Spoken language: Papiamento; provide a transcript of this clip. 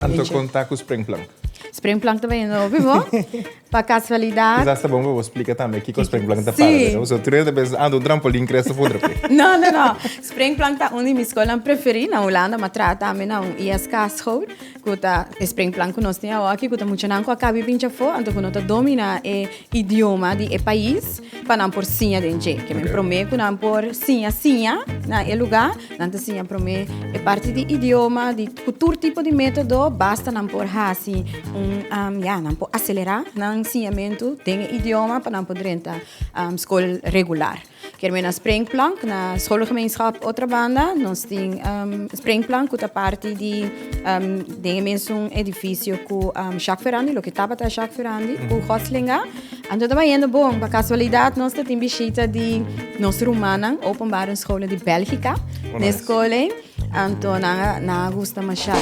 Anto kon ta ku springplank? Springplank ta bayendo hopi bo. Pa kasualidat. Kisas ta bon pa bo splika tambe kiko springplank ta para de, no? Pasobra tur hende ta pensa, ah, ta un trampolin kres ta fundra p'e. No, no, no. Springplank ta un di mi skolnan preferí na Hulanda. Mi a traha tambe na un ISK school ku ta e springplank ku nos tin awoki, ku ta muchanan ku a kabi pincha afó, anto ku no ta dominá e idioma di e pais pa nan por siña den dje. Ke men promé ku nan por siña siña na e lugá. Nan ta siña promé e parti di idioma, di ku tur tipo di método, basta nan por hasi un, ya, nan por aselerá nan siñamentu den e idioma pa nan por drenta skol regular. Kier men na Springplank, na Schoolgemeenschap Otrabanda, nos tin Springplank ku ta parti di den e mesun edifisio ku Jacques Ferrandi, loke tabata Jacques Ferrandi, ku Goslinga. Anto ta bayendo bon. Pa kasualidat nos ta tin bishita di nos rumannan Openbare Scholen di Bélgika. Oh, Na nice. skol ei. Anto nan a, nan a gusta masha.